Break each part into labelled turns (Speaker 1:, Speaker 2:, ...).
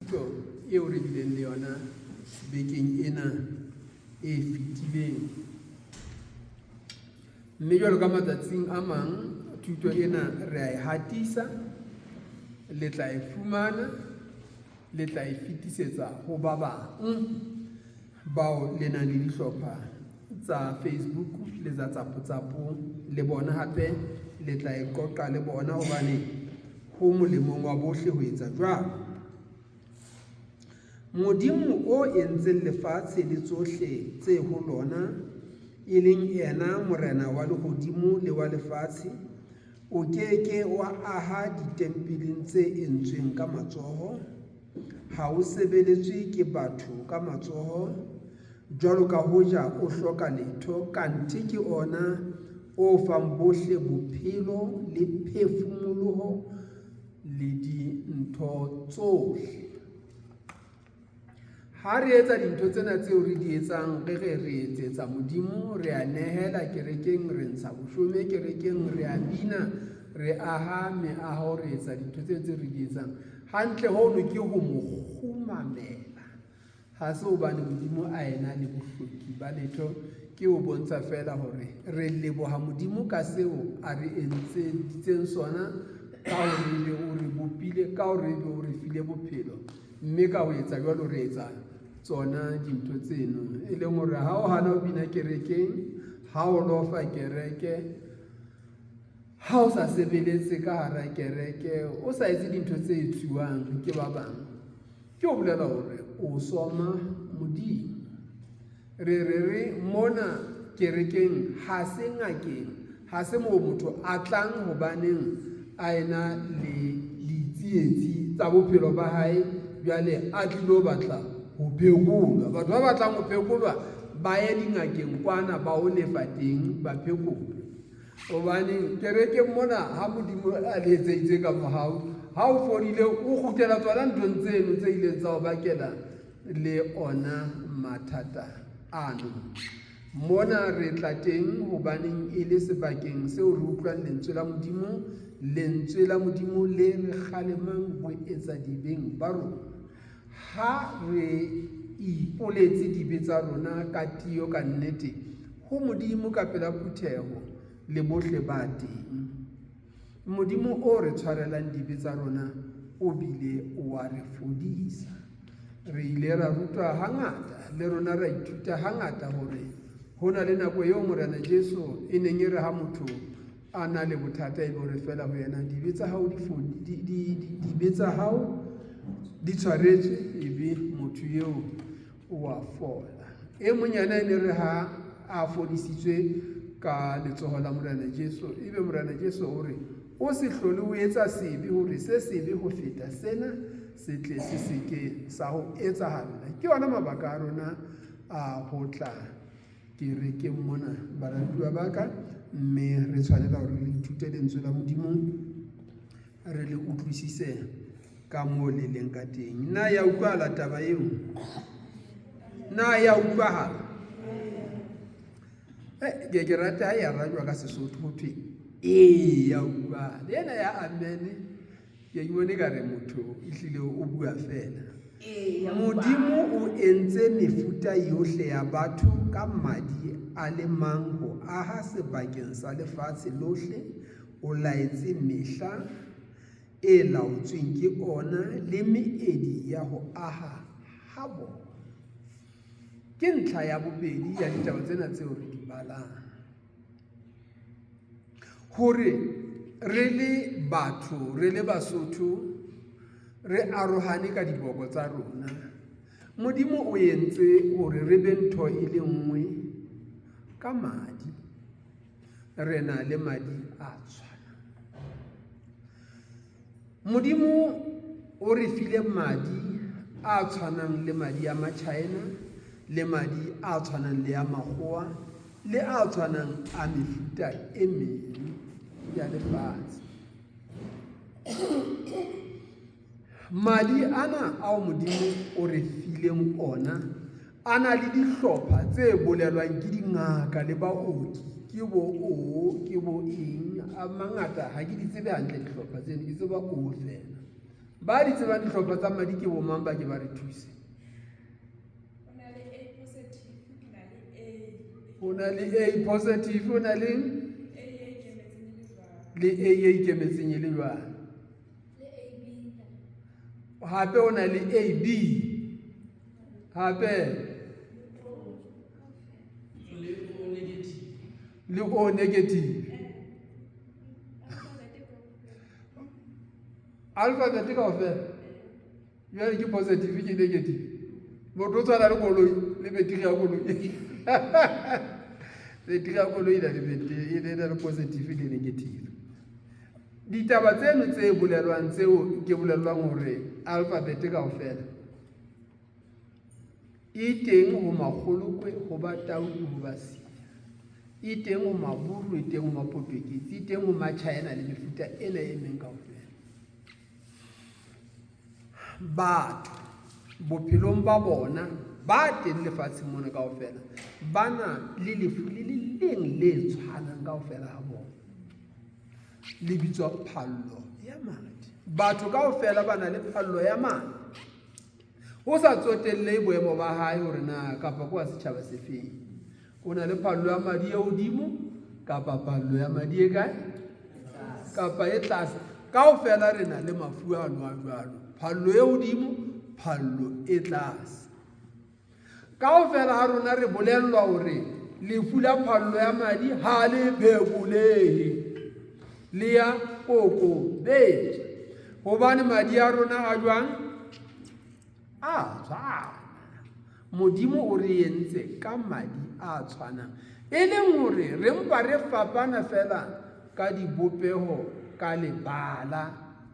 Speaker 1: thuto eo re bileng le yona bekeng ena e fetileng. Mme jwalo ka matsatsing a mang, thuto ena re a e hatisa, le tla e fumana, le tla e fetisetsa ho ba bang bao le nang le dihlopha tsa Facebook le tsa Tsapotsapo le bona hape le tla e qoqa le bona hobane ho molemong wa bohle ho etsa jwalo. Modimo o entseng lefatshe le tsohle tse ho lona, e leng yena Morena wa lehodimo le wa lefatshe, o ke ke wa aha ditempeleng tse entsweng ka matsoho, ha o sebeletswe ke batho ka matsoho, jwalo ka hoja o hloka letho, kanthe ke ona o fang bohle bophelo le phefumoloho le dintho tsohle. Ha re etsa dintho tsena tseo re di etsang, re re re etsetsa Modimo, re a nehela kerekeng, re ntsha boshome kerekeng, re a bina, re aha meaho, re etsa dintho tseo tse re di etsang. Hantle hono ke ho mo kgumamela. Ha se hobane Modimo a ena le bohloki ba letho, ke ho bontsha feela hore re leboha Modimo ka seo a re entseditseng sona, ka hore ebe o re bopile, ka hore ebe o re file bophelo. Mme ka ho etsa jwalo re etsa tsona dintho tseno. E leng hore ha o hana ho bina kerekeng, ha o lofa kereke, ha o sa sebeletse ka hara kereke, o sa etse dintho tse etsuwang ke ba bang, ke ho bolela hore o soma Modimo. Re re re mona kerekeng ha se ngakeng, ha se moo motho a tlang hobaneng a ena le ditsietsi tsa bophelo ba hae, jwale a tlilo batla ho phekolwa. Batho ba batlang ho phekolwa ba ye dingakeng kwana ba o lefa teng ba phekolwe. Hobane kerekeng mona ha Modimo a le etseditse ka mohau, ha o fodile o kgutlela tsona nthong tseno tse ileng tsa o bakela le ona mathata ano. Mona re tla teng hobaneng e le sebakeng seo re utlwang lentswe la Modimo, lentswe la Modimo le re kgalemang ho etsa dibeng ba rona. Ha re ipoletse dibe tsa rona ka tiyo ka nnete ho Modimo ka pela phutheho le bohle ba teng, Modimo o re tshwarelang dibe tsa rona o bile o wa re fodisa. Re ile ra rutwa hangata le rona ra ithuta hangata hore ho na le nako eo Morena Jesu e neng e re ha motho a na le bothata e be hore feela ho yena dibe tsa hao dibe tsa hao di tshwaretswe, ebe motho eo o a fola. E mong yena e ne re ha a fodisitswe ka letsoho la Morena Jesu, ebe Morena Jesu o re o se hlole o etsa sebe, hore se sebe ho feta sena se tle se se ke sa ho etsahalla. Ke yona mabaka a rona a ho tla kerekeng mona, baratuwa ba ka, mme re tshwanela hore re ithute lentswe la Modimo, re le utlwisise ka moo le leng ka teng. Na ya utlwahala taba eo? Na ya utlwahala? Ke ke rata ha e arajwa ka Sesotho ho thwe ee ya utlwahala. Ena ya amen ke ke bone ka re motho ehlile o bua feela. Modimo o entse mefuta yohle ya batho ka madi a le mang ho aha sebakeng sa lefatshe lohle. O laetse mehla e laotsweng ke ona le meedi ya ho aha ha bona. Ke ntlha ya bobedi ya ditaba tsena tseo re di balang. Hore re le batho, re le Basotho, re arohane ka diboko tsa rona. Modimo o entse hore re be ntho e le nngwe ka madi. Re na le madi a tshwanang. Modimo o re file madi a tshwanang le madi a Machina, le madi a tshwanang le a makgowa, le a tshwanang a mefuta e meng ya lefatshe. Madi ana ao Modimo o re fileng ona a na le dihlopha tse bolelwang ke dingaka le baoki, ke bo O, ke bo eng, a mangata ha ke di tsebe hantle dihlopha tseno, ke tseba O feela. Ba di tsebang dihlopha tsa madi ke bomang ba ke ba re thuse? O na le A positive, o na le le A e ikemetseng e le jwang? Hape o na le AB. Hape le O negative. Alphabet kaofela. Jwale ke positive ke negative. Motho o tshwana le koloi le betiri ya koloi. Betiri ya koloi e na le betiri e na le positive le negative. Ditaba tseno tse bolelwang tseo ke bolelwang hore alphabet kaofela e teng ho Makgolokwe, ho Batau, ho Basia. E teng ho Maburu, e teng ho Mapotoketsi, e teng ho Machina le mefuta ena e meng kaofela. Batho bophelong ba bona ba teng lefatsheng mona kaofela ba na le lefu le le leng le tshwanang kaofela ha bona, le bitswa phallo ya madi. Batho kaofela ba na le phallo ya madi, ho sa tsotellehe boemo ba hae hore na kapa ke wa setjhaba se feng. O na le phallo ya madi e hodimo kapa phallo ya madi e kae kapa e tlase. Kaofela re na le mafu ano a jwalo, phallo e hodimo, phallo e tlase. Kaofela ha rona re bolellwa hore lefu la phallo ya madi ha le phekolehe, le ya kokobetsa, hobane madi a rona a jwang? A tshwana. Modimo o re entse ka madi a tshwanang, e leng hore re mpa re fapana feela ka dibopeho, ka lebala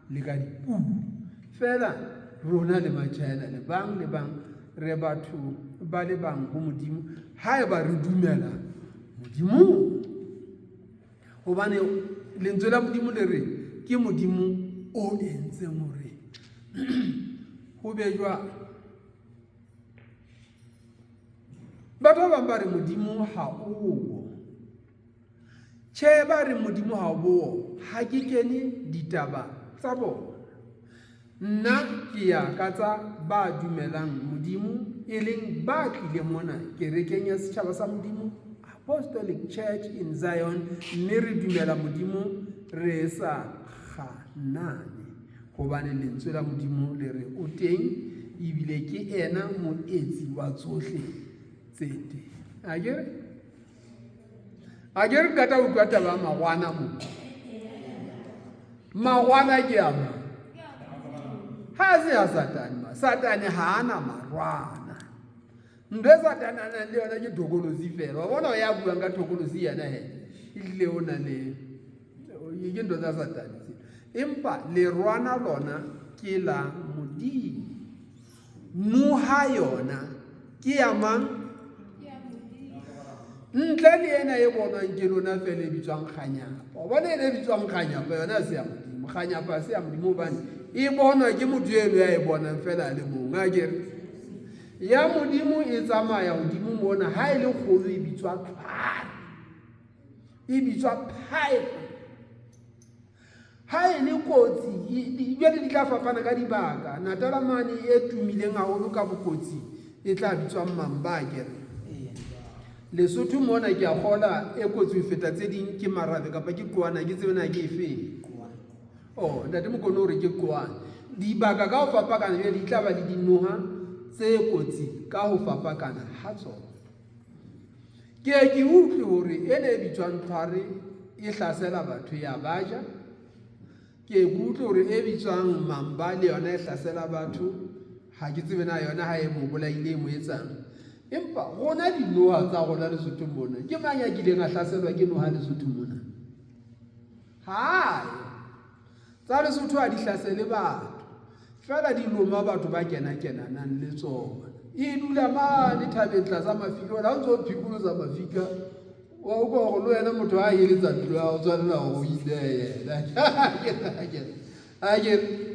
Speaker 1: le ka dipuo. Feela rona le Machina le bang le bang re batho ba le bang ho Modimo haeba re dumela Modimong. Hobane lentswe la Modimo le re ke Modimo o entseng hore ho be jwalo. Batho ba bang ba re Modimo ha o. Tjhe, ba reng Modimo ha o bo, ha ke kene ditaba tsa bona. Nna ke ya ka tsa ba dumelang Modimo, e leng ba tlileng mona kerekeng ya setjhaba sa Modimo, Apostolic Church in Zion, mme re dumela Modimo re sa kganane, hobane lentswe la Modimo le re o teng, ebile ke ena moetsi wa tsohle tse teng. Akere? A ke re qeta ho utlwa taba ya marwana mo. Marwana ke a mang? Ha se ya Satane ma. Satane ha ana marwana. Ntho e Satane a nang le yona ke thokolosi fela. Wa bona ya buang ka thokolosi yena he. Ehlile o na le ke ntho tsa Satane tse. Empa lerwana lona ke la Modimo. Noha yona ke ya mang? Ntle le ena e bonwang ke lona fela e bitswang kganyapa. Wa bona ena e bitswang kganyapa yona se ya Modimo. Kganyapa se ya Modimo hobane e bonwa ke motho eno ya e bonang fela a le mong. Akere ya Modimo e tsamaya hodimo mona, ha e le kgolo e bitswa tlhware, e bitswa python. Ha e le kotsi, jwale di tla fapana ka dibaka. Natala mane e tumileng haholo ka bokotsi e tla bitswang Mamba, akere. Lesotho mona ke a kgola e kotsi ho feta tse ding ke marabe kapa ke qoana, ke tsebe na ke efeng. Oh, ntate Mokone o re ke qoana. Dibaka ka ho fapakana jwale di tla ba le dinoha tse kotsi ka ho fapakana ha tsona. Ke ye ke utlwe hore ena e bitswang tlhware e hlasela batho ya ba ja. Ke ye ke utlwe hore e bitswang mamba le yona e hlasela batho, ha ke tsebe na yona ha e mo bolaile e mo etsang. Empa rona dinoha tsa rona Lesotho mona, ke mang ya kileng a hlaselwa ke noha Lesotho mona? Hayo. Tsa Lesotho ha di hlasele batho, feela di loma batho ba kena-kenanang le tsona. E dula mane thabeng tlasa mafika, ha o ntse o phikolosa mafika, wa utlwa hore le wena motho ha heletsa ntlo ya hao, o tshwanela hore o ile yena. Akere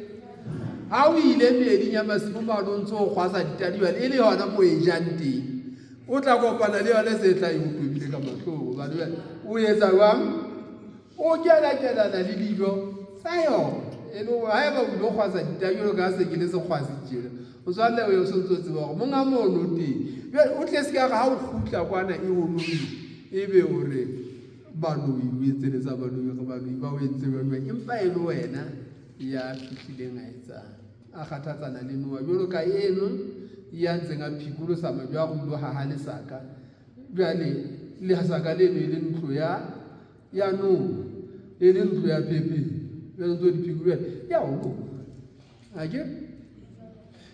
Speaker 1: ha o ile meeding ya masimo mane o ntse o kgwasa ditadi jwale e le yona mo e jang teng, o tla kopana le yona se tla e o tobile ka mahlong, hobane o etsa jwang? O kena-kenana le dijo tsa yona. E le hore haeba o ilo kgwasa ditahi jwalo ka ha se ke le sekgwasi tjena, motswalle o so ntso tseba hore monga mono teng. Jwale o tle se ka re ha o kgutla kwana e o loile, ebe o re baloi o etseletsa baloi re baloi ba o entse jwang jwang, empa e le wena ya fihlileng a etsang a kgathatsana le noa jwalo ka eno ya ntseng a phikolosa majwe a go ilo haha lesaka. Jwale lesaka leno e le ntlo ya ya noa, e le ntlo ya phepheng, jwale ntso di phikolosa jwale ya o loma. Akere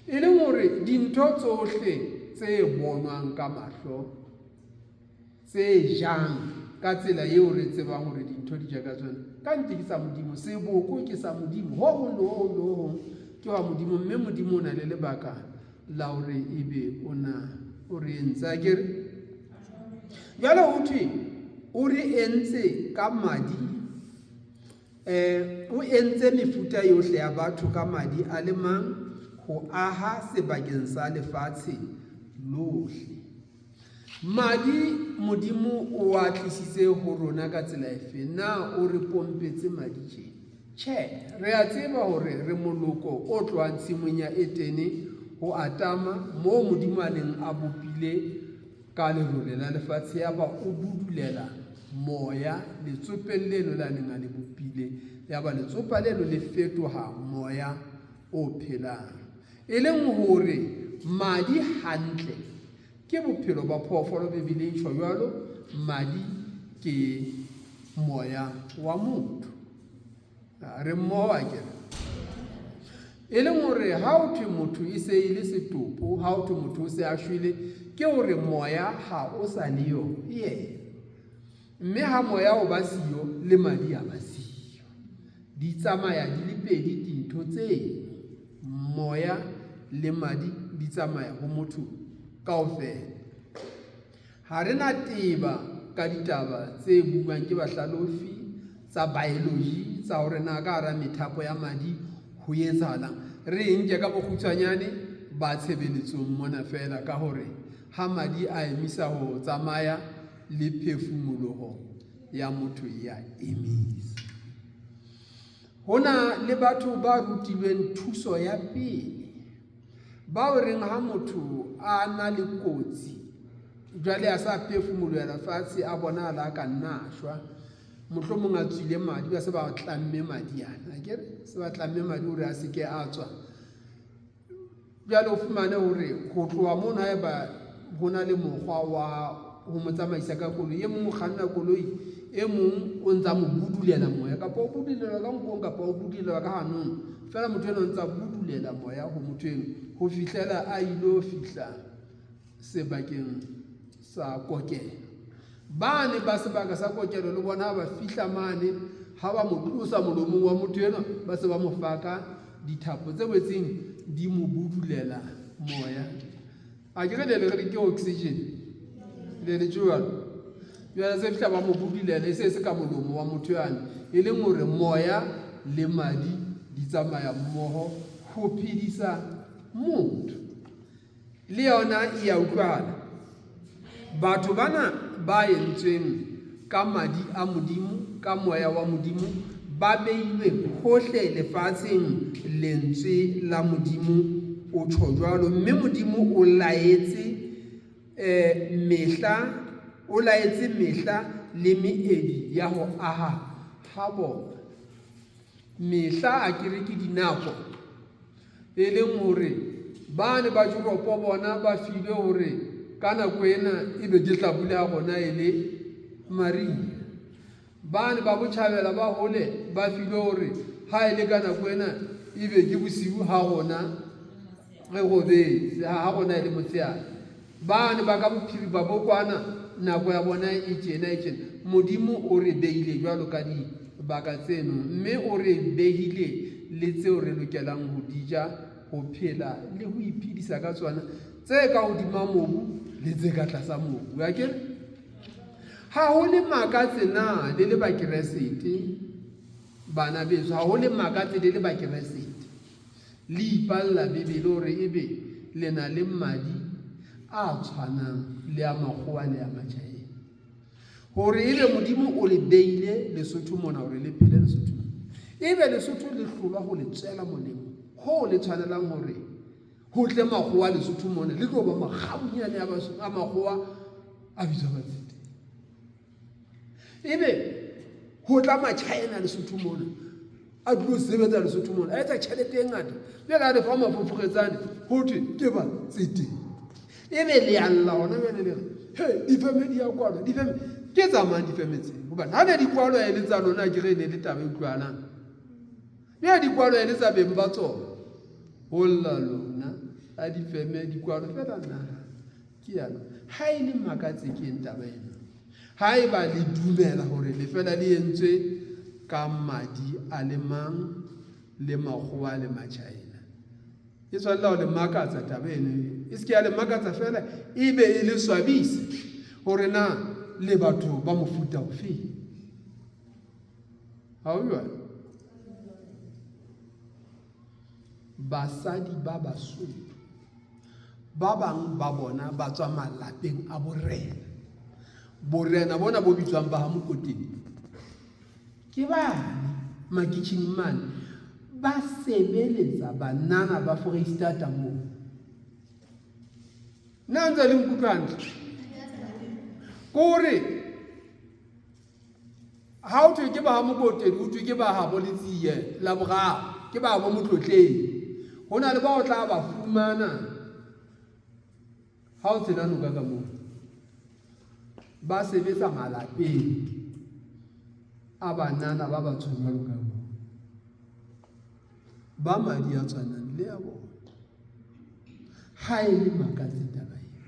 Speaker 1: e leng hore dintho tsohle tse bonwang ka mahlo tse jang ka tsela eo re tsebang hore dintho di ja ka tsona, ka nnete ke tsa Modimo. Seboko ke sa Modimo, ho hong le ho hong le ho hong ke wa Modimo, mme Modimo o na le lebaka la hore ebe o na o re entse. Akere jwale ho thwe o re entse ka madi, o entse mefuta yohle ya batho ka madi a le mang ho aha sebakeng sa lefatshe lohle. Madi Modimo o a tlisitse ho rona ka tsela efe? Na o re pompetse madi tje? Tjhe, re a tseba hore re moloko o tlohang tshimong ya Etene ho Adama, moo Modimo a neng a bopile ka lerole la lefatshe, yaba o budulela moya letsopeng leno le a neng a le bopile, yaba letsopa leno le fetoha moya o phelang. E leng hore madi hantle ke bophelo ba phoofolo, Bibele e tjho jwalo, madi ke moya wa motho. Re mmoho akere? E leng hore ha ho thwe motho e se e le setopo, ha ho thwe motho o se a shwele, ke hore moya ha o sa le yo yena. Mme ha moya o ba siyo, le madi a ba siyo. Di tsamaya di le pedi dintho tseno, moya le madi di tsamaya ho motho kaofela. Ha re na teba ka ditaba tse buuwang ke bahlalofi tsa biology tsa hore na ka hara methapo ya madi ho etsahalang. Re e nke ka bokgutshwanyane ba tshebeletsong mona feela ka hore ha madi a emisa ho tsamaya le phefumoloho ya motho e a emisa. Ho na le batho ba rutilweng thuso ya pele, bao reng ha motho a na le kotsi jwale a sa phefumolohela fatshe, a bonahala a ka nna a shwa, mohlomong a tswile madi, ba se ba tlamme madi ana, akere se ba tlamme madi hore a se ke a tswa. Jwale o fumane hore ho tloha mono haeba ho na le mokgwa wa ho mo tsamaisa ka koloi, e mong o kganna koloi, e mong o ntsa mo budulela moya, kapa o budulela ka nkong, kapa o budulela ka hanong, feela motho eno o ntsa budulela moya ho motho eno ho fihlela a ilo fihla sebakeng sa kokelo. Bane ba sebaka sa kokelo le bona ha ba fihla mane, ha ba mo tlosa molomong wa motho enwa, ba se ba mo fa ka dithapo tse boetseng di mo budulela moya. A ke re le le re ke oxygen, le le jwalo. Jwale se fihla ba mo budulela, e se e se ka molomo wa motho yane, e leng hore moya le madi di tsamaya mmoho ho phedisa motho. Le yona e a utlwahala. Batho bana ba entsweng ka madi a Modimo, ka moya wa Modimo, ba beilwe hohle lefatsheng, lentswe la Modimo o tjho jwalo. Mme Modimo o laetse mehla, o laetse mehla le meedi ya ho aha ha bona. Mehla a ke re ke dinako, e leng hore bane ba Juropo bona ba filwe hore ka nako ena ebe ke hlabula ya rona e le mariha. Bane ba botjhabela ba hole ba filwe hore ha e le ka nako ena ebe ke bosiu ha rona re robetse, ha rona e le motshehare. Bane ba ka bophirima bo kwana nako ya bona e tjena e tjena. Modimo o re beile jwalo ka dibaka tseno, mme o re behile le tseo re lokelang ho di ja, ho phela le ho iphedisa ka tsona, tse ka hodima mobu le tse ka tlasa mobu. Akere ha ho le makatse na le le Bakeresete, bana beso, ha ho le makatse le le Bakeresete, le ipalla Bibele hore ebe le na le madi a tshwanang le a makgowa le a Matjhaena, hore ebe Modimo o le beile Lesotho mona hore le phele Lesotho mona. Ebe Lesotho le hlolwa ho le tswela molemo hoo le tshwanelang hore ho tle makgowa Lesotho mona le tlo ba makgabunyane a makgowa a bitswa batsete. Ebe ho tla Machina Lesotho mona a tlo sebetsa Lesotho mona a etsa tjhelete e ngata jwale a lefa mafofogetsane ho thwe ke batsete. Ebe le a lla hona jwale le re he difeme di ya kwalwa difeme ke tsamayang difeme tse hobane ha ne di kwalwa e le tsa lona ke re e ne le taba e utlwalang mme di kwalwa e le tsa beng ba tsona ho lla lona a difeme di kwalwa fela naha ke yana ha e le makatse ke eng taba ena ha e ba le dumela hore lefela le entswe ka madi a le mang le makgowa le Machina e tshwanela ho le makatsa taba eno e se ke ya le makatsa fela e be e le swabise hore na le batho ba mofuta ofe ha o jwalo basadi ba Basotho ba bang ba bona ba tswa malapeng a borena borena bona bo bitswang ba ha Mokotedi ke bane makitjheng mane ba sebeletsa banana ba Foreistata moo na ntse le nkutlwa hantle kore ha o thwe ke ba ha Mokotedi o thwe ke ba habo Letsie la boraro ke ba habo Motlotleng ho na le ba o tla ba fumana ha o tshela noka ka moo ba sebetsa malapeng a banana ba batsho jwalo ka bona ba madi a tshwanang le a bona ha e le makatse taba eo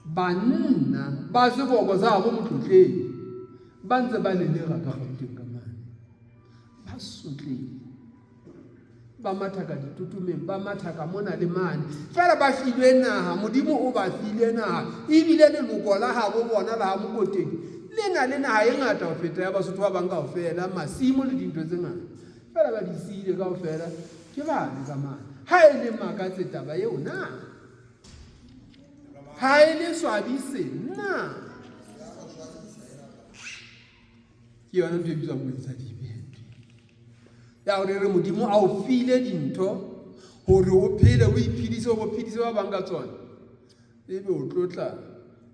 Speaker 1: banna ba seboko sa bo Motlotleng ba ntse ba lelera ka Gauteng ka mane ba sotlehile ba mathaka ditotomeng ba mathaka mona le mane fela ba filwe naha modimo o ba file naha ebile leloko la gabo bona la ga Mokotedi le na le naha e ngata ho feta ya Basotho ba bang kaofela masimo le dintho tse ngata fela ba di siile kaofela ke bane ka mane ha e le makatse taba eo na ha e le swabise na ke yona ntho e bitswang moetsadibe ya gore re modimo a o file dintho gore o phele o iphedise o bo phedise ba bang ka tsone ebe o tlotla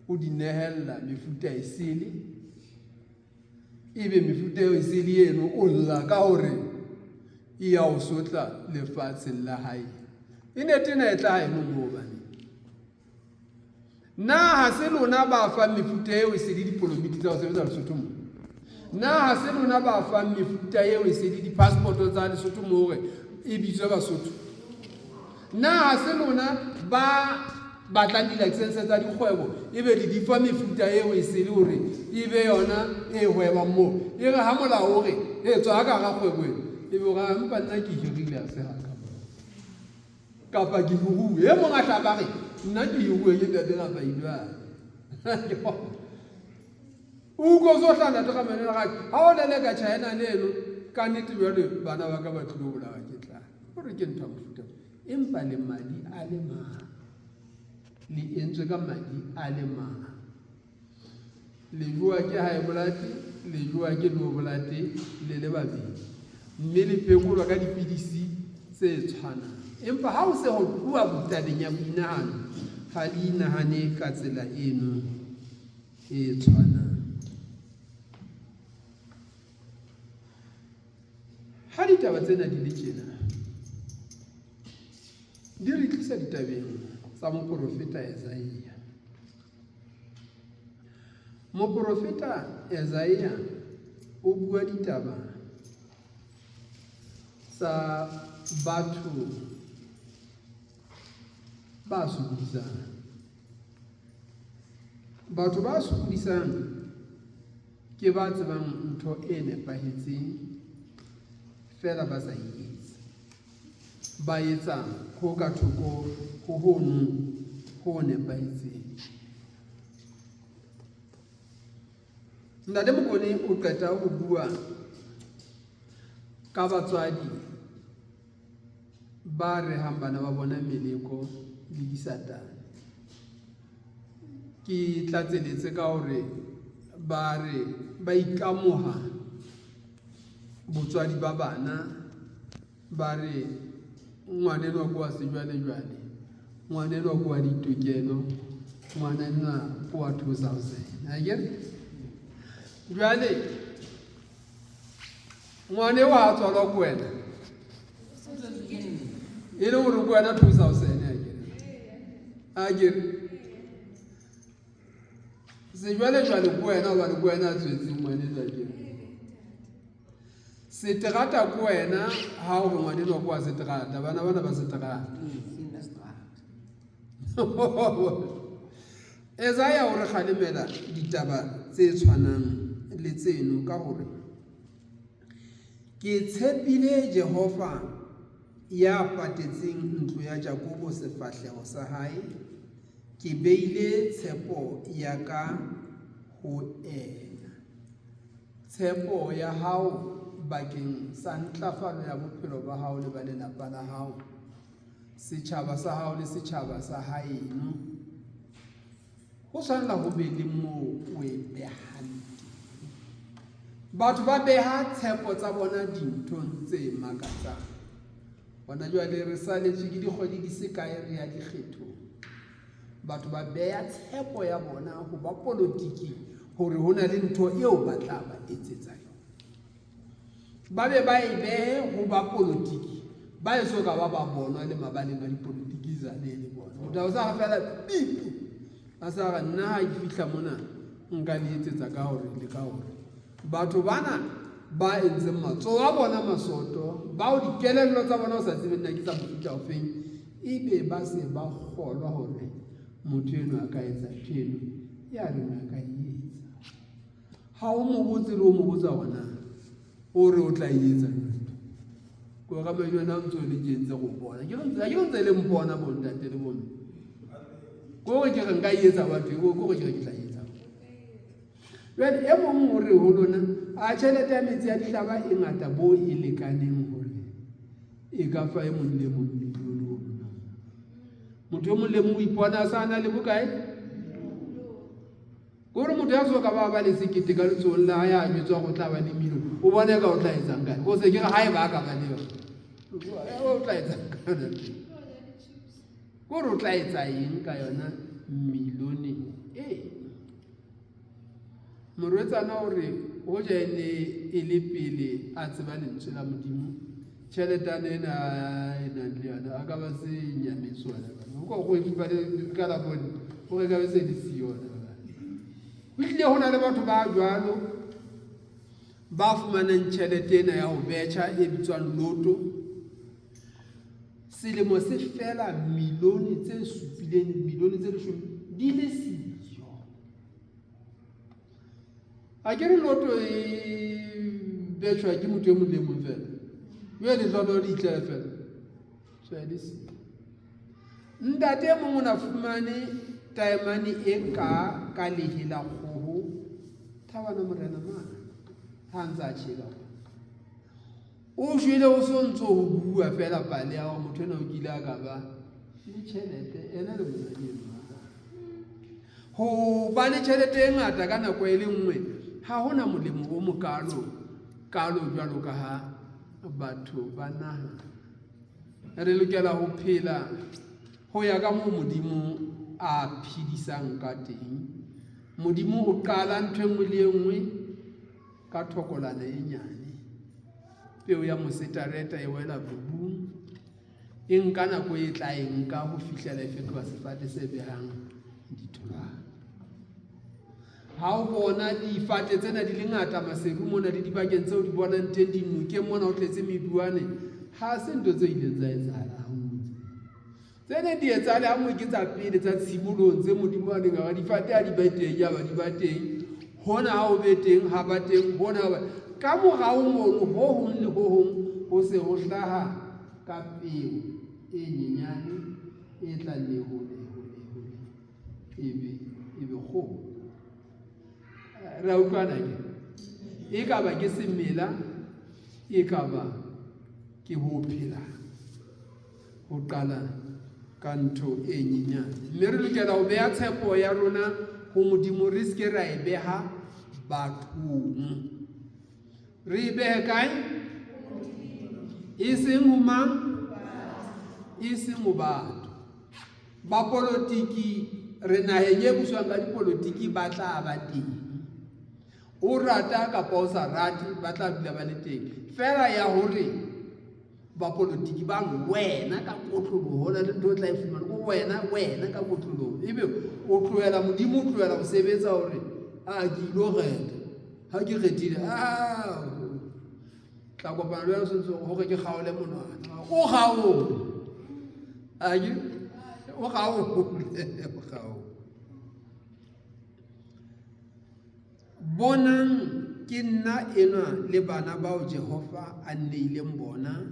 Speaker 1: o di nehella mefuta e sele ebe mefuta eo e sele eno o lla ka gore e ya o sotla lefatsheng la hae e ne tena e tla haeno moo bane Na ha se lona ba fang mefuta eo e se le dipolomiti tsa ho sebetsa Lesotho mo? Na ha se lona ba fang mefuta eo e se le di-passport tsa Lesotho mo hore e bitswe Basotho? Na ha se lona ba batlang di-license tsa dikgwebo e be le di fa mefuta eo e se le hore e be yona e hwebang moo? E re ha molao o re e tswa ka hara kgwebo eno e be o re mpa nna ke hirile ha se haka kapa ke hiruwe e mong a tla ba re nna ke hiruwe ke ntate Ramailwane o utlwa o so hlaha ntate Ramailwane ga ha o leleka China leno ka nnete jwale bana ba ka ba tlilo bolawa ke tlala o re ke ntho ya mofuta empa le madi a le mang le entswe ka madi a le mang Le jowa ke high blood, le jowa ke low blood le le babedi mme le phekolwa ka dipidisi tse tshwanang. Empa ha o se ho tluwa tabeng ya boinahano, ha le inahane ka tsela eno e tshwanang. Ha ditaba tsena di le tjena, di re tlisa ditabeng tsa moporofeta Esaia. Moporofeta Esaia o bua ditaba tsa batho ba sokodisang. Batho ba sokodisang ke ba tsebang ntho e nepahetseng feela ba sa e etse. Ba etsa ho ka thoko ho hono ho nepahetseng. Ntate Mokone o qeta ho bua ka batswadi ba rehang bana ba bona meleko le disatane. Ke tlatseletse ka hore ba re ba ikamoha Botswadi ba bana ba re ngwanenwa ke wa sejwalejwale, ngwanenwa ke wa ditokelo, ngwanenwa ke wa 2000. Akere? Jwale ngwane wa tswalwa ke wena e le gore ke wena 2000 akere? Akere? Sejwalejwale ke wena hobane ke wena a tswetseng ngwanenwa akere? Seterata ke wena ha o re ngwanenwa ke wa seterata, bana bana ba seterata. Esaya o re kgalemela ditaba tse tshwanang le tseno ka hore ke tshepile Jehova ya patetseng ntlo ya Jakobo sefahleho sa hae, ke beile tshepo ya ka ho ena. Tshepo ya hao bakeng sa ntlafalo ya bophelo ba hao le ba lelapa la hao, setjhaba sa hao le setjhaba sa haeno, ho tshwanela ho be le moo o e behang teng. Batho ba beha tshepo tsa bona dinthong tse makatsang. Hona jwale re saletswe ke dikgwedi di se kae re ya dikgethong. Batho ba beha tshepo ya bona ho ba polotiki hore ho na le ntho eo ba tla ba etsetsa yona. Ba be ba e behe ho ba polotiki ba eso ka ba ba bonwa le mabaleng a dipolotiki zane le bona. Motho a sa re fela pipi a sa re nna ha ke fihla mona nka le etsetsa ka hore le ka hore. Batho bana ba entseng matsoho a bona masoto, bao dikelello tsa bona o sa tsebe nna ke tsa mofuta ofeng, ebe ba se ba kgolwa hore motho eno a ka etsa ntho eno ya reng a ka e etsa. Ha o mo botse le o mo botsa hore na o re o tla e etsa jwang. Ko ka majwana a ntse o le kentse go bona. Ke ntse ke ntse le mpona bo ntate le bomme. Ko re ke re nka e etsa batho, ko re ke re ke tla e etsa. Jwale e mong o re ho lona, a tjhelete ya metsi a dihlaba e ngata bo e lekaneng hore e ka fa e mong le mong milione ho lona. Motho e mong le mong o ipona a sa na le bokae? Kore motho ya so ka ba ba le sekete ka letsohong la hae a jwetswa hore o tla ba le milione, o bone ka o tla etsang kae? Ko se ke re ha eba a ka ba le yona, o tla etsang ka yona? Kore o tla etsa eng ka yona milione e? Morwetsana o re hoja e ne e le pele a tseba lentswe la Modimo, tjheletana ena e nang le yona a ka ba se nyametse hona jwale. O ka go e ka la bone, o re ka be se le siyo hona jwale. Ho hlile ho na le batho ba jwalo ba fumanang tjhelete ena ya ho betjha e bitswang loto. Selemo se fela milione tse supileng, milione tse leshome di le siyo. A ke re loto e betjhwa ke motho e mong le mong fela. Jwale letlotlo le itlela fela. Tswa le siyo. Ntate e mong o na fumane taemane e ka ka lehe la kgoho Thabana Morena mane ha ntse a tjheka. O shwele o so ntso ho bua fela pale ya hore motho ena o kile a ka ba le tjhelete ena le mosadi enwa. Ho ba le tjhelete e ngata ka nako e le nngwe ha hona molemo o mokalo kalo jwalo ka ha batho ba nahana. Re lokela ho phela ho ya ka moo Modimo a phedisang ka teng. Modimo o qala ntho e nngwe le e nngwe ka thokolana e nyane. Peo ya mosetareta e wela mobung, e nka nako e tla e nka ho fihlela e fetoha sefate se behang ditholwana. Ha o bona difate tsena di le ngata maseru mona le dibakeng tseo di bonang teng dinokeng mona ho tletse meduane, ha se ntho tse ileng tsa etsahala hanngwe. Tse neng di etsahale ha nngwe ke tsa pele tsa tshimolohong tse Modimo a neng a re difate ha di be teng, yaba di ba teng. Hona ha ho be teng, ha ba teng, hona ha ba. Ka morao mono ho hong le ho hong ho se ho hlaha ka peo e nyenyane e tla nne hole, hole, hole, ebe, ebe kgolo. Re a utlwana ke? E ka ba ke semela, e ka ba ke ho phelang. Ho qala ka ntho e nyenyane. Mme re lokela ho beha tshepo ya rona ho Modimo, re se ke ra e beha bathong. Re e behe kae? E seng ho mang? E seng ho batho. Bapolotiki, re naheng e buswang ka dipolotiki, ba tla ba teng. O rata kapa o sa rate, ba tla dula ba le teng. Feela ya hore bapolotiki bano, wena ka kotloloho, ho na le ntho o tla e fumana ko wena, wena ka kotloloho. Ebe o tlohela Modimo, o tlohela ho sebetsa hore a ke ilo kgetha. Ha ke kgethile, a tla kopana le wena sentse hore ke kgaole monwana. O kgaole. A ke o kgaole, o kgaole. Bonang, ke nna enwa le bana bao Jehova a nneileng bona,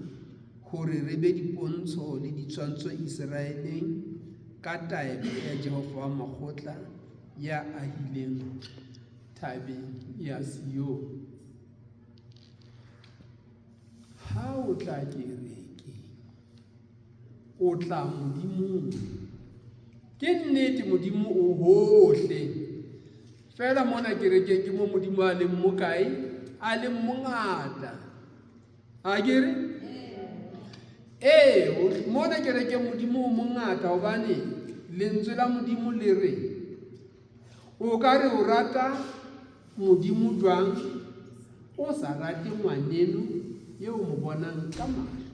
Speaker 1: hore re be dipontsho le ditshwantsho Iseraeleng ka taelo ya Jehova wa makgotla, ya ahileng thabeng ya Sione. Ha o tla kerekeng, o tla Modimong. Ke nnete, Modimo o hohle. Feela mona kerekeng ke mo Modimo a leng mokae? A leng mongata. A ke re? Ee, mona kerekeng Modimo o mongata hobane lentswe la Modimo le re o ka re o rata Modimo jwang o sa rate ngwaneno eo mo bonang ka mahlo.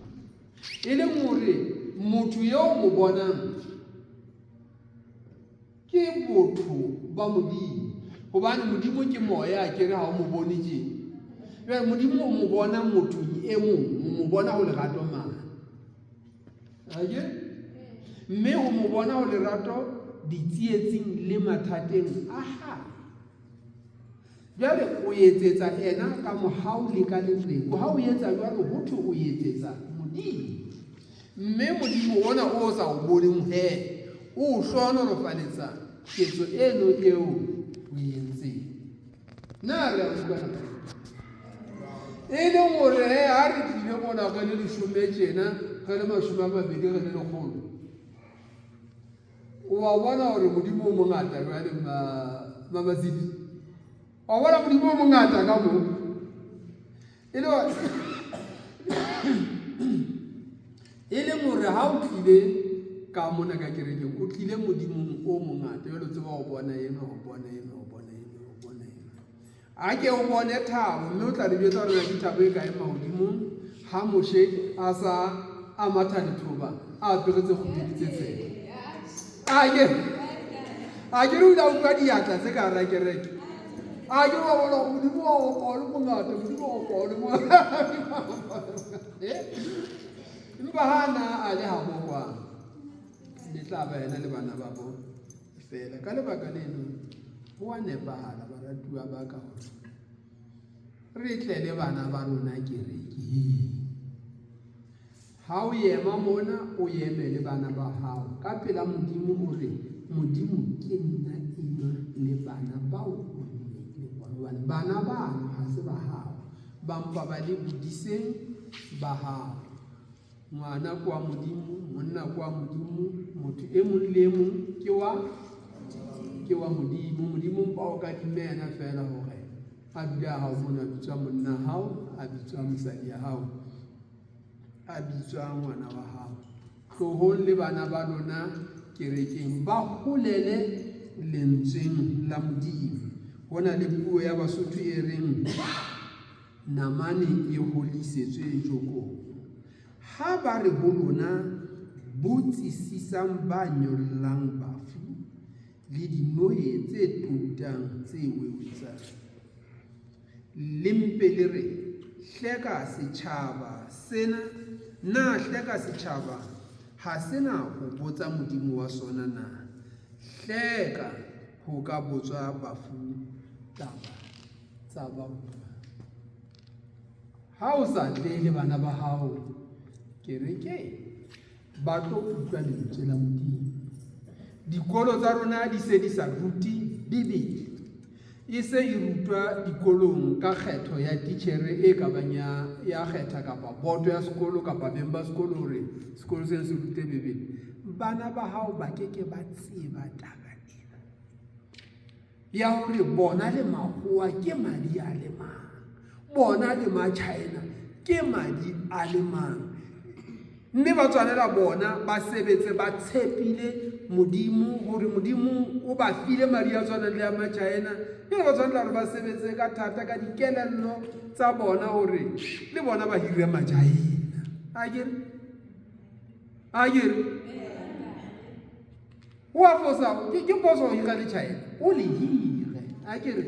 Speaker 1: E leng hore motho eo mo bonang ke botho ba Modimo, hobane Modimo ke moya, a kere ha o mo bone tje. Jwale Modimo o mo bona mothong e mong, o mo bona ho lerato mane. Ake? Mme o mo bona ho lerato ditsietsing le mathateng a hae. Jwale o etsetsa ena ka mohau le ka leqeko. Ha o etsa jwalo, ho thwe o etsetsa Modimo. Mme Modimo ona o sa o boneng he, o o hlohonolofaletsa ketso eno eo o e entseng. Na re a utlwana? E leng hore he, ha re tlile mona re le leshome tjena, re le 20, re le 100, o a bona hore Modimo o mongata jwale Mamatsidi. Wa bona Modimo o mongata ka moo. E le e leng hore ha o tlile ka mona ka kerekeng, o tlile Modimong o mongata. Jwale o tseba ho bona enwa, ho bona enwa, ho bona enwa, ho bona enwa. A ke o bone thabo, mme o tla re jwetsa hore na ke thabo e kae mahodimong ha Moshe a sa a matha lethoba a apere tse kgubedu tse tshehla. A ke a ke re o ile a utlwa diatla tse ka hara kereke. A ke wa bona hore Modimo wa opa o le mongata, Modimo wa opa o le mongata. Empa ha na a le habo kwano, le tla ba yena le bana ba bo feela. Ka lebaka leno, ho a nepahala, baratuwa ba ka, hore re tle le bana ba rona kerekeng. Ha o ema mona, o eme le bana ba hao ka pela Modimo, o re, Modimo, ke nna enwa le bana bao o nneileng bona. Hobane bana bano ha se ba hao, ba mpa ba le bodiseng ba hao. Ngwana ke wa Modimo, monna ke wa Modimo, motho e mong le e mong ke wa ke wa Modimo. Modimo mpa o kadimme yena feela hore a dule a hao mona, a bitswa monna hao, a bitswa mosadi ya hao, a bitswa ngwana wa hao. Tlohong le bana ba lona kerekeng, ba holele lentsweng la Modimo. Ho na le puo ya Basotho e reng namane e holisetswe jokong. Ha ba re ho lona, botsisisang ba nyollang bafu le dinohe tse toutang tse wewetsang. Le mpe le re, Hleka setjhaba sena, na hleka setjhaba ha se na ho botsa Modimo wa sona na? Hleka ho ka botswa bafu taba tsa ba utlwang. Ha o sa tle le bana ba hao kerekeng, ba tlo utlwa lentswe la Modimo. Dikolo tsa rona di se di sa rute Bibele. E se e rutwa dikolong ka kgetho ya titjhere e ka bang ya, ya kgetha kapa boto ya sekolo kapa beng ba sekolo hore sekolo seno se rute Bibele. Bana ba hao ba ke ke ba tseba taba ena ya hore bona le makgowa ke madi a le mang. Bona le Machina ke madi a le mang. Mme ba tswanela bona ba sebetse ba tshepile Modimo hore Modimo o ba file madi a tshwanang le a Machina. Mme ba tshwanela hore ba sebetse ka thata ka dikelello tsa bona hore le bona ba hire Machina. Akere? Akere? O a fosa, ke phoso ho hira le China. O le hire. Akere?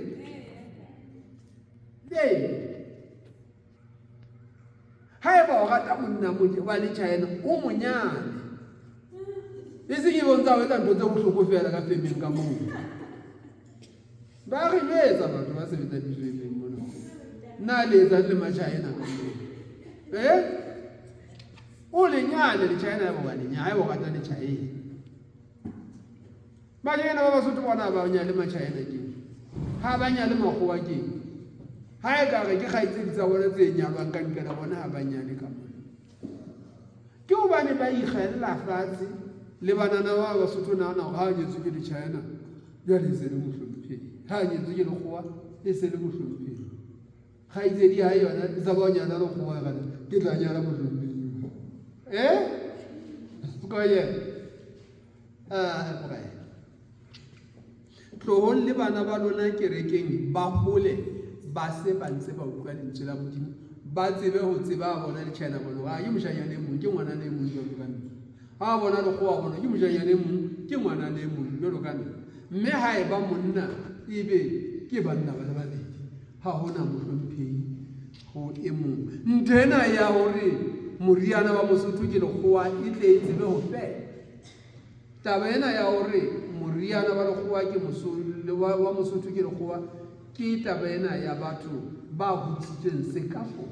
Speaker 1: Ee. Haeba o rata monna wa le China, o monyane. E seng e bontsa ho etsa ntho tse bohloko feela ka femeng ka moo. Ba re jwetsa batho ba sebetsang difemeng mona. Na le etsang le ma-China ka moo? Eh? O le nyale le China haeba wa le nyala, haeba o rata le China. Bashanyana ba Basotho bona ba nyale Machina ke ha ba nyale makgowa ke ha e ka re ke kgaitsedi tsa bona tse nyalwang ka nqela bona ha ba nyale ka mona. Ke hobane ba ikgella fatshe le banana ba Basotho nahana hore ha nyetswe ke le-China jwale e se le mohlomphehi, ha nyetswe ke lekgowa e se le mohlomphehi. Kgaitsedi ya yona e sa ba o nyala lekgowa kana ke tla nyala mohlomphehi. Eh? Koye. Tlohong le bana ba lona kerekeng ba hole ba se ba ntse ba utlwa lentswe la Modimo, ba tsebe ho tseba bona le China bona hore ke moshanyana e mong ke ngwanana e mong jwalo ka nna. Ha bona lekgowa bona ke moshanyana e mong ke ngwanana e mong jwalo ka nna. Mme ha e ba monna ebe ke banna ba le babedi, ha hona mohlomphehi ho e mong. Ntho ena ya hore moriana wa Mosotho ke lekgowa e tle e tsebe ho fela. Taba ena ya hore moriana wa lekgowa ke wa Mosotho ke lekgowa ke taba ena ya batho ba hodisitsweng sekafo.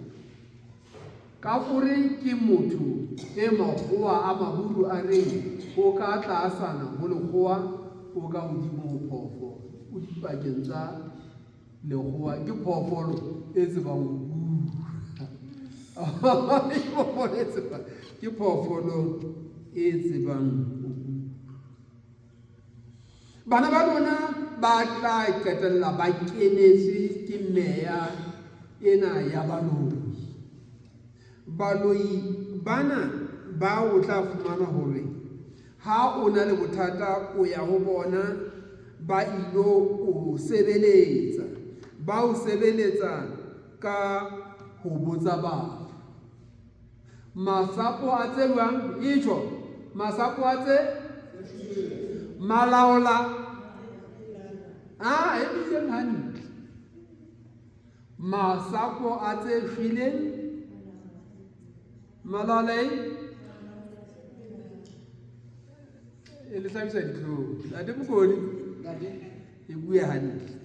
Speaker 1: Kafore ke motho e makgowa a maburu a reng o ka tlaasana ho lekgowa o ka hodimo ho phoofolo, o dipakeng tsa lekgowa ke phoofolo e tsebang ho bua. Ke phoofolo e tsebang ho bua. Bana ba lona ba tla qetella ba kenetswe ke meya ena ya baloi. Baloi bana ba o tla fumana hore ha o na le bothata o ya ho bona ba ilo o sebeletsa. Ba o sebeletsa ka ho botsa batho. Masapo a tse jwang? Itjho. Masapo a tse? Malaola. Ah, e bitseng hantle. Masapo a tse shweleng. Malaola e? E le hlabisa dihlong. Ntate Mokoni. E bue hantle.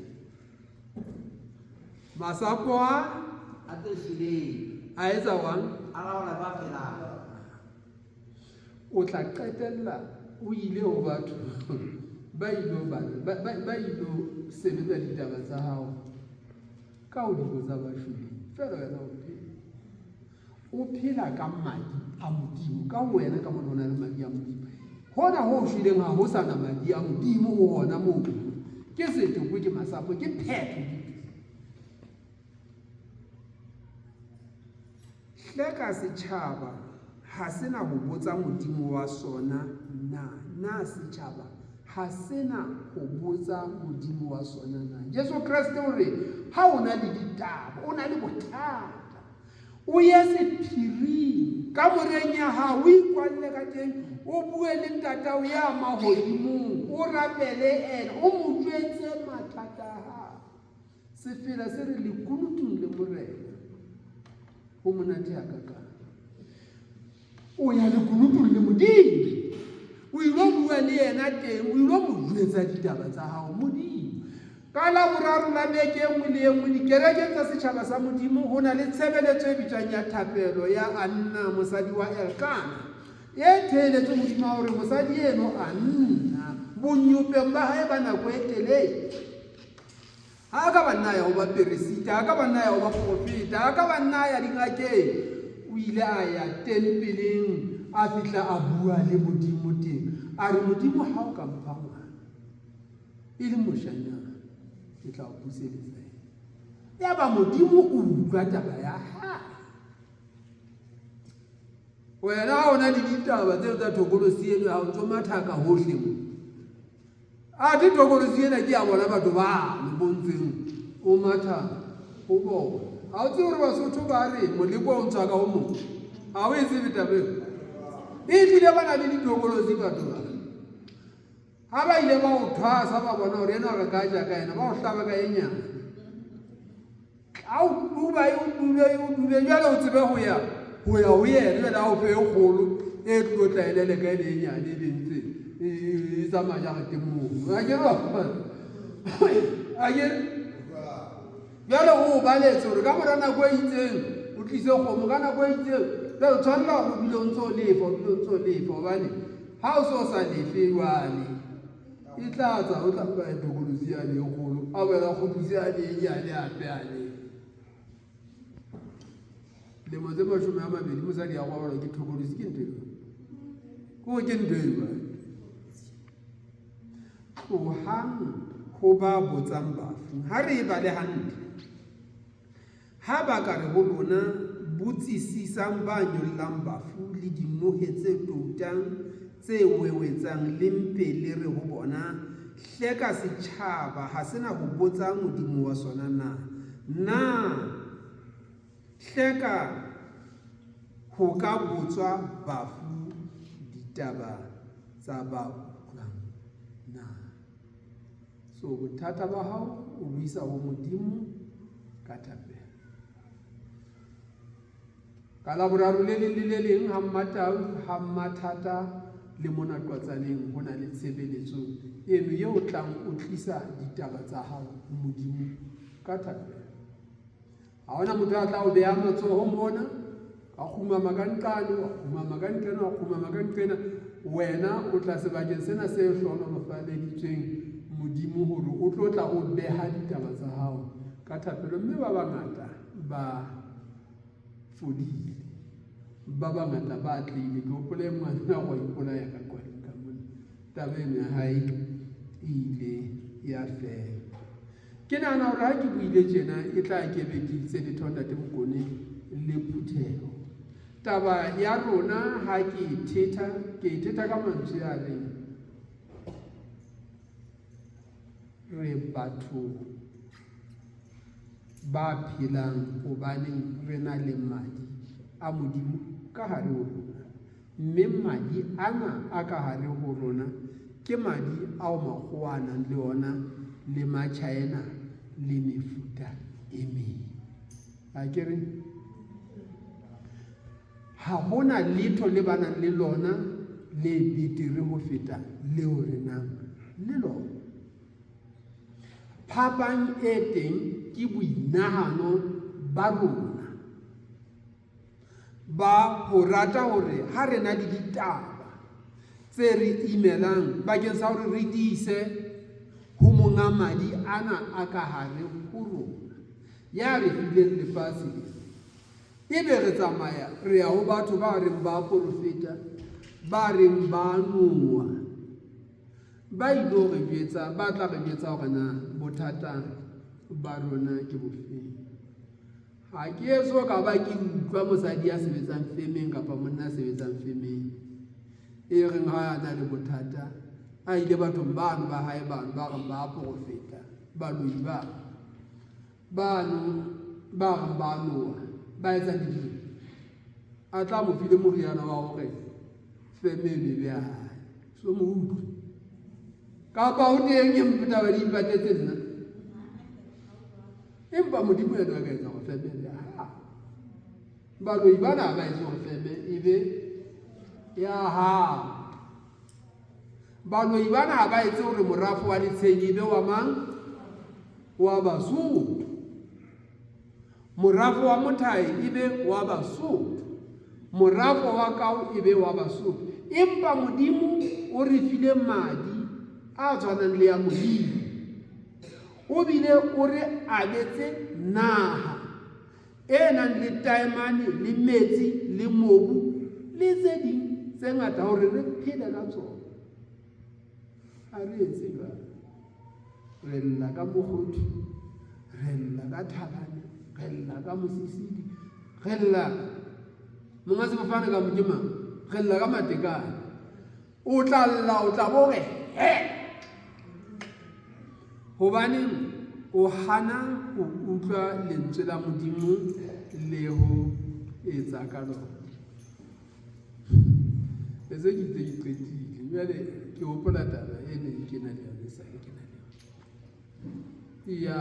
Speaker 1: Masapo a
Speaker 2: a tse shweleng
Speaker 1: a etsa jwang?
Speaker 2: A laola ba phelang.
Speaker 1: O tla qetella o ile ho batho ba ilo ba ilo sebetsa ditaba tsa hao ka ho dibo tsa ba shweleng. Feela wena o phela. O phela ka madi a Modimo. Ka ho wena ka mona ho na le madi a Modimo. Hona ho shweleng ha ho sa na madi a Modimo ho hona moo. Ke setopo, ke masapo, ke phetho. Hleka setjhaba ha se na ho botsa Modimo wa sona na? Na setjhaba ha se na ho botsa Modimo wa sona na? Jesu Kreste o re ha o na le ditaba, o na le bothata, o ye sephiring kamoreng ya hao, o ikwalle ka teng, o bue le ntatao ya mahodimong, o rapele ena, o mo jwetse mathata a hao. Sefela se re lekunutung le Morena ho monate hakakang. O ya lekunutung le Modimo, o ilo bua le yena teng, o ilo mo jwetsa ditaba tsa hao Modimo. Ka Laboraro la beke e nngwe le e nngwe dikerekeng tsa setjhaba sa Modimo ho na le tshebeletso e bitswang ya thapelo ya Anna mosadi wa Elkana, e theeletswe hodima hore mosadi eno Anna bonyopeng ba hae ba nako e telele ha a ka ba nna ya ho baperesita, ha ka ba nna ya ho baprofeta, ha ka ba nna ya dingakeng, o ile a ya tempeleng, a fihla a bua le Modimo teng, a re Modimo ha o ka mpha ngwana e le moshanyana, ke tla o buseletsa yena. Yaba Modimo o utlwa taba ya hae. Wena ha o na le ditaba tseo tsa thokolosi eno, ha o ntso mathaka hohle mo. Athe thokolosi ena ke ya bona batho bano bo ntseng o matha ho bona. Ha o tsebe hore Basotho ba re moleko o ntswa ka o mong. Ha o e tsebe taba eo. E tlile ba na le dithokolosi batho ba. Ha ba ile ba o thwasa ba bona hore enwa re ka ja ka ena, ba o hlaba ka e nyane. A o duba e o dube e o dube jwale o tsebe ho ya ho ya ho yena jwale a o fe e kgolo e tlo tla e leleka e le e nyane e be ntse e e tsamaya jareteng mono. Akere wa fumana? Akere? Jwale o o baletse hore ka mora nako e itseng o tlise kgomo ka nako e itseng jwale o tshwanela hore o dule o ntse o lefa o dule o ntse o lefa hobane ha o se o sa lefe jwale e tla tsa o tla nka tokolosi yane e kgolo a boela kgutlise yane e nyane hape yane lemo tse 20 mosadi ya gobalwa ke thokolosi ke ntho eo ko ke ntho eo tlohang ho ba botsang bafu ha re e bale hantle Ha ba ka re ho lona, Botsisisang ba nyollang bafu le dinohe tse toutang, tse wewetsang, le mpe le re ho bona, Hleka setjhaba ha se na ho botsa Modimo wa sona na? Na hleka ho ka botswa bafu ditaba tsa ba utlwang na? So bothata ba hao o bo isa ho Modimo ka thapelo. Ka Laboraro le leng le le leng ha Mmatau ha Mmathata le mona Qwatsaneng ho na le tshebeletso eno eo o tlang o tlisa ditaba tsa hao ho Modimo ka thapelo. Ha hona motho a tla o beha matsoho mona, a kgumama ka nqane, wa kgumama ka nqena, wa kgumama ka nqena. Wena o tla sebakeng sena se hlohonolofaleditsweng Modimo hore o tlo tla o beha ditaba tsa hao ka thapelo. Mme ba bangata ba fodile, ba bangata ba atlehile. Ke hopole ngwana wa ipolaya ka kwaneng ka mona, taba eno ya hae e ile ya fela. Ke nahana hore ha ke buile tjena e tla ke be ke itse letho Ntate Mokone le phutheho. Taba ya rona ha ke e thetha, ke e thetha ka mantswe a reng re batho ba phelang hobaneng re na le madi a Modimo ka hare ho rona. Mme madi ana a ka hare ho rona ke madi ao makgowa a nang le ona le Machaena le mefuta e meng. A ke re ha hona letho le ba nang le lona le betere ho feta leo re nang le lona. Phapang e teng ke boinahano ba rona. Ba ho rata hore ha re na le ditaba tse re imelang bakeng sa hore re di ise ho monga madi ana a ka hare ho rona, ya re fileng lefatshe lena, ebe re tsamaya re ya ho batho ba reng ba porofeta, ba reng ba noa, ba ilo re jwetsa, ba tla re jwetsa hore na bothata ba rona ke bofeng. Ha ke eso ka ba ke utlwa mosadi ya sebetsang femeng kapa monna ya sebetsang femeng e reng ha a na le bothata a ile bathong bano ba hae bano ba reng ba porofeta baloi ba bano ba reng ba noa ba etsang didimo a tla mo file moriana wa hore feme e bebe ya hae so mo utlwe kapa ho teng e taba di ipatetse nna Empa Modimo yena a ka etsa hore feme e be ya hao. Baloi bana ha ba etse hore feme e be ya hao. Baloi bana ha ba etse hore morafo wa Letsheng e be wa mang? Wa Basotho. Morafo wa Mothae e be wa Basotho. Morafo wa Kau e be wa Basotho. Empa Modimo o re file madi a tshwanang le ya Modimo. O bile o re abetse naha e nang le taemane le metsi le mobu le tse ding tse ngata hore re phele ka tsona. Ha re etse jwalo, re lla ka mokgothu, Re lla ka Thabane, re lla ka Mosisili, re lla monga sefofane ka ke mang, re lla ka Matekane. O tla lla, o tla bo re he, hobaneng o hana ho utlwa lentswe la Modimo le ho etsa ka lona. Etse ke itse ke qetile jwale, ke hopola taba e neng ke na le yona, esale ke na le yona ya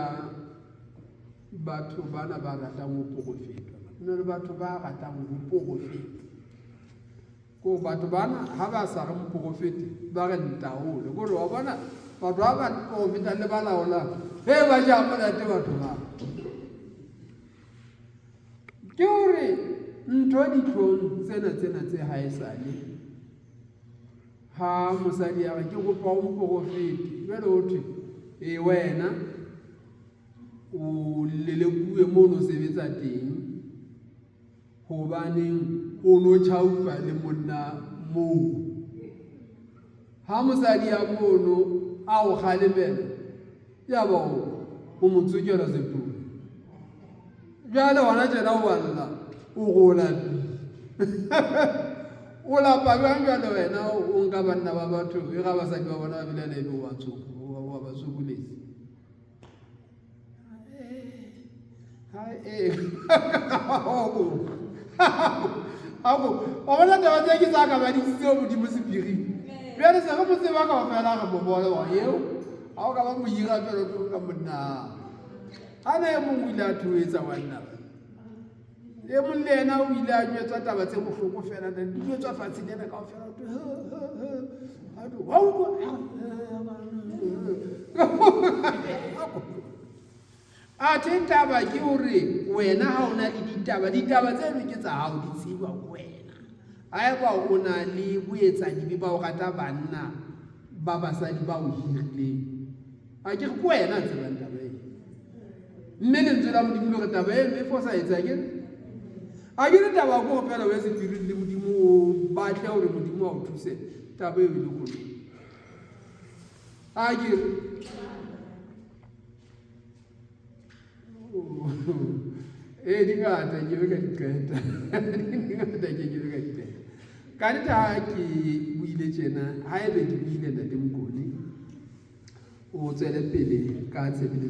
Speaker 1: batho bana ba ratang ho porofetwa. Ho na le batho ba ratang ho porofetwa, ko batho bana ha ba sa re moporofete ba re ntaole, kore wa bona batho ba ba porofetang le ba laolang he ba ja monate batho ba. Ke hore ntho ditlhong tsena tsena tse haesale ha mosadi a re ke kopa o moporofete, jwale ho thwe e wena o lelekuwe mono o sebetsa teng, hobaneng o no tjhaufa le monna moo. Ha mosadi ya mono a o kgalemela, ya ba o mo tsokela setolo. Jwale hona tjena o lla, o re o lapile. O lapa jwang jwale wena o nka banna ba batho e ga basadi ba bona ba belaela ebe wa wa ba tsokoletse. Wa bona taba tse ke tsa ka ba di tseo Modimo sephiring. Bjale se re mo tseba kaofela re mo bone wa eo ha o ka ba mo hira fela o tlo ka monna. Ha na e mong o ile a thoetsa banna ba. E mong le yena o ile a jwetswa taba tse bohloko fela, di jwetswa fatshe lena kaofela. A thwe, wa utlwa? Athe taba ke hore wena ha o na le ditaba, ditaba tseno ke tsa hao, di tsejwa ke wena. Haeba o na le boetsadibe ba ho rata banna ba basadi ba o hirileng, a ke re ke wena a tsebang taba eno. Mme lentswe la Modimo le re taba eno e fosahetse, a ke re? A ke re taba ke hore fela o ye sephiring le Modimo, o batle hore Modimo a o thuse, taba eo e lokolohe. A ke re? Ee, di ngata ke be ka di qeta, di ngata ke be ka di qeta. Ka nnete ha ke buile tjena, haebe ke buile Ntate Mokone, o tswele pele ka tshebeletso.